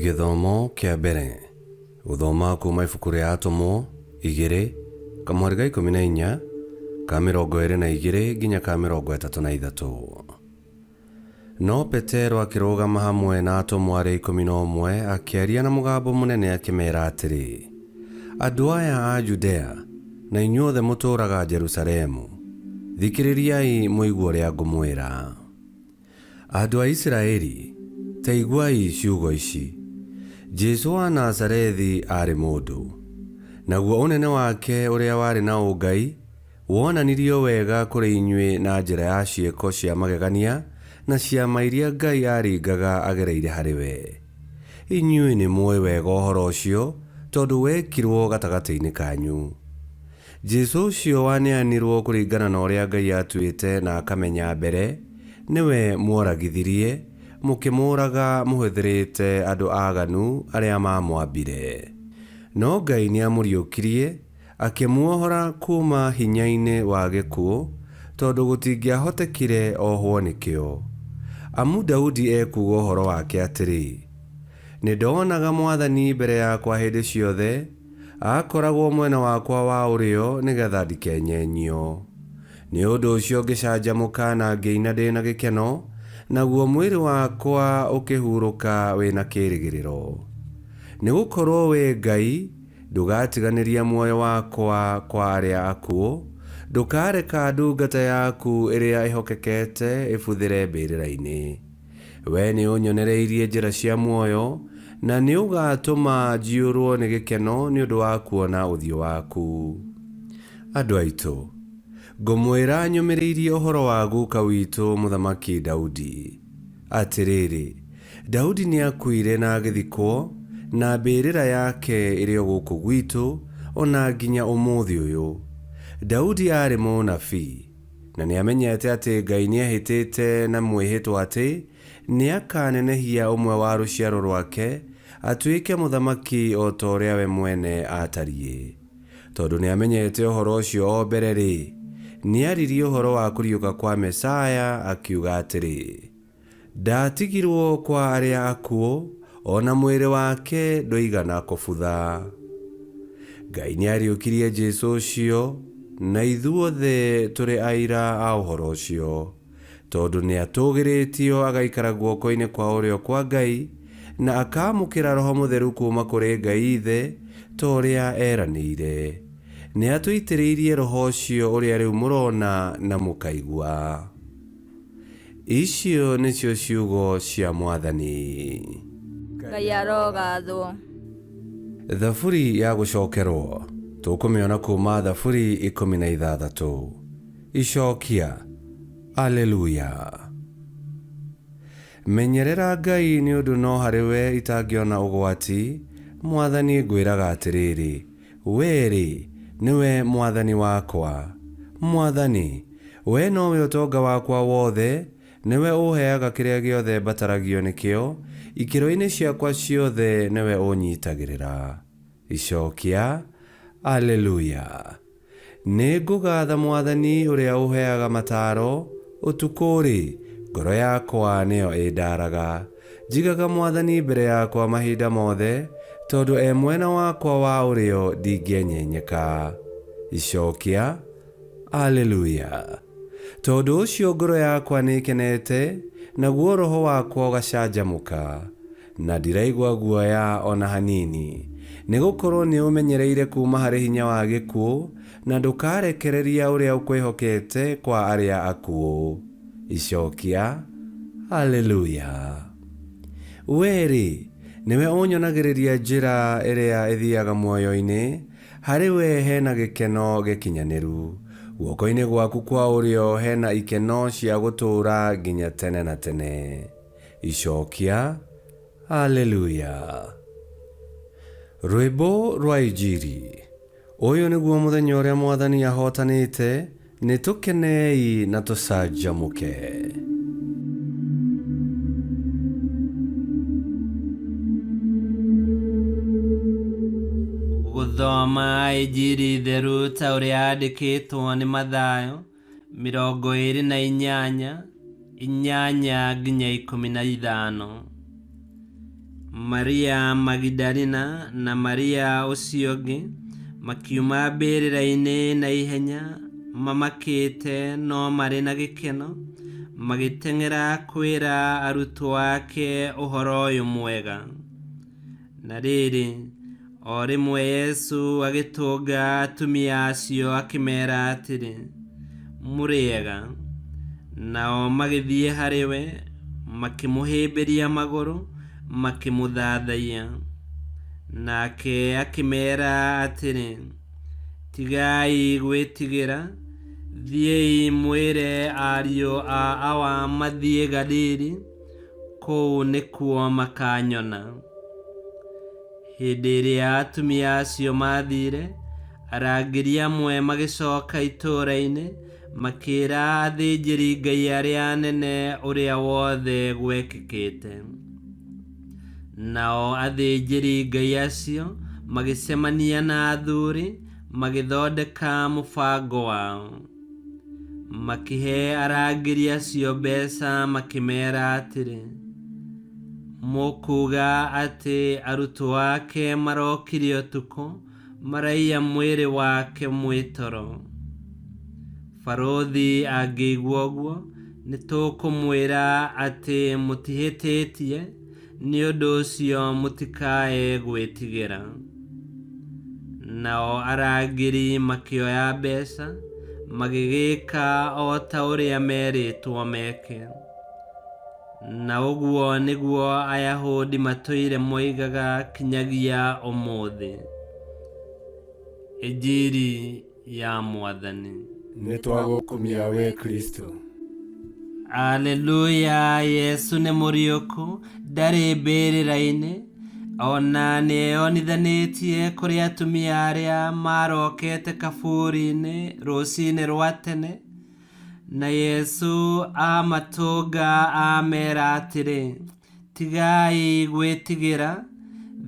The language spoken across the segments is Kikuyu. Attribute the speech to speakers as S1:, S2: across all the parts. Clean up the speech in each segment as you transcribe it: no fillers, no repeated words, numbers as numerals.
S1: Gĩthomo kĩa mbere gũthoma kuma ibuku rĩa Atũmwo igĩrĩ kamũhari ga 14 ka 22 nginya ka 33. No Petero akĩrũgama hamwe na atũmwo arĩa 11 akĩaria na mũgambo mũnene akĩmeera atĩrĩ, Andũ aya a Judea na inyuothe mũtũũraga Jerusalemu, thikĩrĩriai mũigue ũrĩa ngũmwĩra. Andũ a Isiraeli, ta iguai ciugo ici, Jesũ wa Nazarethi aarĩ mũndũ, naguo ũnene wake ũrĩa warĩ na ũngai wonanirio wega kũrĩ inyuĩ na njĩra ya ciĩko cia magegania na ciama iria Ngai aaringaga agereire harĩ we. Inyuĩ nĩmũũĩ wega ũhoro ũcio, tondũ wekirwo gatagatĩ-inĩ kanyu. Jesu ũcio waneanirwo kũringana na ũrĩa Ngai aatuĩte na akamenya mbere, nĩwe mworagithirie, mũkĩmũũraga mũhũthĩrĩte andũ aaganu arĩa maamwambire. No Ngai nĩamũriũkirie, akĩmuohora kuuma hinya-inĩ wa gĩkuũ, tondũ gũtingĩahotekire ohwo nĩkĩo. Amu Daudi ekuuga ũhoro wake atĩrĩ, Nĩndonaga Mwathani mbere yakwa hĩndĩ ciothe, Aakoragwo mwena wakwa wa ũrĩo nĩ getha ndikenyenyio. Nĩ ũndũ ũcio ngĩcanjamũka na ngĩina ndĩ na gĩkeno, naguo mwĩrĩ wakwa ũkĩhurũka wĩ na kĩĩrĩgĩrĩro. Nĩ gũkorũo wee Ngai, ndũgatiganĩria muoyo wakwa kwa arĩa akuũ, ndũkareka ndungata yaku ĩrĩa ĩhokekete ĩbuthĩre mbĩrĩra-inĩ. Wee nĩũnyonereirie njĩra cia muoyo, na nĩũgatũma njiyũrwo nĩ gĩkeno nĩ ũndũ wa kuona ũthiũ waku. Andũ aitũ, ngũmwĩra nyũmĩrĩirie ũhoro wa guka witũ Mũthamaki Daudi. Atĩrĩrĩ, Daudi nĩakuire na agĩthikwo, na mbĩrĩra yake ĩrĩ o gũkũ gwitũ o na nginya ũmũthĩ ũyũ. Daudi aarĩ mũnabii. Na nĩamenyete atĩ Ngai nĩehĩtĩte na mwĩhĩtwa atĩ nĩakanenehia ũmwe wa rũciaro rwake atuĩke mũthamaki o ta ũrĩa we mwene aatariĩ. Tondũ nĩamenyete ũhoro ũcio o mbere-rĩ, nĩaririe ũhoro wa kũriũka kwa Mesia akiuga atĩrĩ, Ndaatigirwo kwa arĩa akuũ, o na mwĩrĩ wake ndũigana kũbutha. Ngai nĩariũkirie Jesũ ũcio, na ithuothe tũrĩ aira a ũhoro ũcio. Tondũ nĩatũũgĩrĩtio agaikara guoko-inĩ kwa ũrĩo kwa Ngai, na akaamũkĩra Roho Mũtheru kuuma kũrĩ Ngai Ithe, ta ũrĩa eeranĩire. Nĩatũitĩrĩirie Roho ũcio ũrĩa rĩu mũrona na mũkaigua. Icio nĩcio ciugo cia Mwathani.
S2: Ngai arogathwo.
S1: Thaburi ya gũcokerwo tũkũmĩona kuma Thaburi 16. Icokia, Aleluya. Menyerera Ngai nĩ ũndũ no harĩ we itangĩona ũgwati, Mwathani ngwĩraga atĩrĩrĩ, Wee-rĩ, nĩwe Mwathani wakwa. Mwathani, wee nowe ũtonga wakwa wothe, nĩwe ũũheaga kĩrĩa gĩothe mbataragio nĩkĩo, ikĩro-inĩ ciakwa ciothe nĩwe ũũnyitagĩrĩra. Icokia, Alleluia. Nĩngũgaatha Mwathani ũrĩa ũheaga mataaro, ũtukũ-rĩ, ngoro yakwa nĩyo ĩndaaraga. Njigaga Mwathani mbere yakwa mahinda mothe, tondũ e mwena wakwa wa ũrĩo ndingĩenyenyeka. Icokia, Alleluia. Tondũ ũcio ngoro yakwa nĩĩkenete, naguo roho wakwa ũgacanjamũka. Na ndiraigua guoya o na hanini, nĩ gũkorũo nĩ ũmenyereire kuuma harĩ hinya wa gĩkuũ, na ndũkarekereria ũrĩa ũkwĩhokete kwa arĩa akuũ. Icokia, Haleluya! Wee-rĩ, nĩwe ũnyonagĩrĩria njĩra ĩrĩa ĩthiaga muoyo-inĩ, harĩ wee he na gĩkeno gĩkinyanĩru, guoko-inĩ gwaku kwa ũrĩo he na ikeno cia gũtũũra nginya tene na tene. Icokia, Aleluya! Rwĩmbo rwa Injiri. Ũyũ nĩguo mũthenya ũrĩa Mwathani ahootanĩte, nĩtũkenei na tũcanjamũke.
S3: Gũthoma Injiri theru ta ũrĩa yandĩkĩtwo nĩ Mathayo 28, 8 nginya 15. Maria Magidalina na Maria ũcio ũngĩ makiuma mbĩrĩra-inĩ na ihenya, mamakĩte no marĩ na gĩkeno, magĩteng'era kwĩra arutwo ake ũhoro ũyũ mwega. Na rĩrĩ, o rĩmwe Yesu agĩtũnga atumia acio akĩmeera atĩrĩ, mũrĩega. Nao magĩthiĩ harĩ we, makĩmũhĩmbĩria magũrũ, makĩmũthathaiya. Nake akĩmeera atĩrĩ, tigai gwĩtigĩra, thiĩi mwĩre ariũ a Awa mathiĩ Galili, kũu nĩkuo makanyona. Hĩndĩ ĩrĩa atumia acio maathire, arangĩri amwe magĩcoka itũũra-inĩ, makĩĩra athĩnjĩri-Ngai arĩa anene ũrĩa wothe gwekĩkĩte. Nao athĩnjĩri-Ngai acio magĩcemania na athuri, magĩthondeka mũbango wao. Makĩhe arangĩri acio mbeca makĩmeera atĩrĩ, mũkuuga atĩ arutwo ake marokire ũtukũ maraiya mwĩrĩ wake mwĩ toro. Barũthi angĩigua ũguo, nĩtũkũmwĩra atĩ mũtihĩtĩtie, nĩ ũndũ ũcio mũtikae gwĩtigĩra. Nao arangĩri makĩoya mbeca, magĩgĩka o ta ũrĩa merĩtwo meke. Na ũguo nĩguo Ayahudi matũire moigaga kinyagia ũmũthĩ. Injiri ya Mwathani.
S4: Nĩtwagũkumia we Kristo.
S3: Aleluya, Yesu nĩ mũriũku, ndarĩ mbĩrĩra-inĩ, ona nĩeyonithanĩtie kũrĩ atumia arĩa marokete kaburi-inĩ rũcinĩ rwa tene, na Yesu amatũnga amera atĩrĩ, tigai gwĩtigĩra,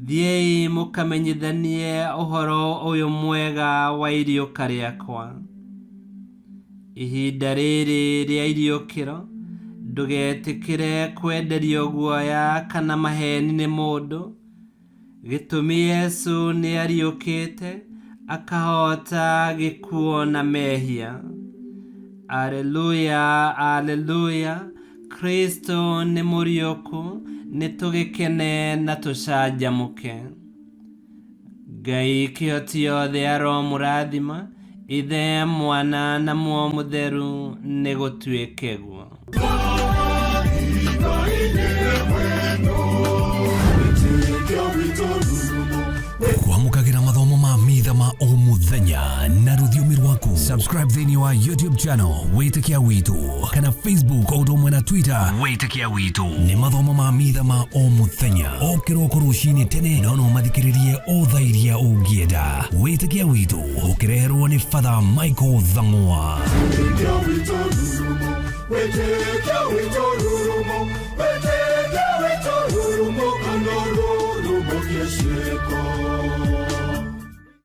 S3: thiĩi mũkamenyithanie ũhoro ũyũ mwega wa iriũka rĩakwa. Ihinda rĩrĩ rĩa iriũkĩro, ndũgetĩkĩre kwenderio guoya kana maheni nĩ mũndũ. Gĩtũmi Yesu nĩariũkĩte, akahota gĩkuũ na mehia. Aleluya, aleluya, Kristo nĩ mũriũku, nĩtũgĩkene na tũcanjamũke. Ngai kĩhoti yothe aromũrathima, Ithe, Mwana na Muoyo Mũtheru, nĩgũtuĩke guo.
S5: Kwamũkagĩra mathomo ma mitha ma o mũthenya na rũthiomi rwaku. Subscribe thĩinĩ wa YouTube channel Wĩtĩkia Witũ kana Facebook o ũndũ ũmwe na Twitter Wĩtĩkia Witũ. Nĩ mathomo ma mitha ma o mũthenya o kĩroko rũcinĩ tene, no no mathikĩrĩrie o thaa iria ũngĩenda. Wĩtĩkia Witũ ũkĩreherwo nĩ Father Michael Thang'wa.
S4: Wĩtĩkia witũ rurumo, wĩtĩkia witũ rurumo, wĩtĩkia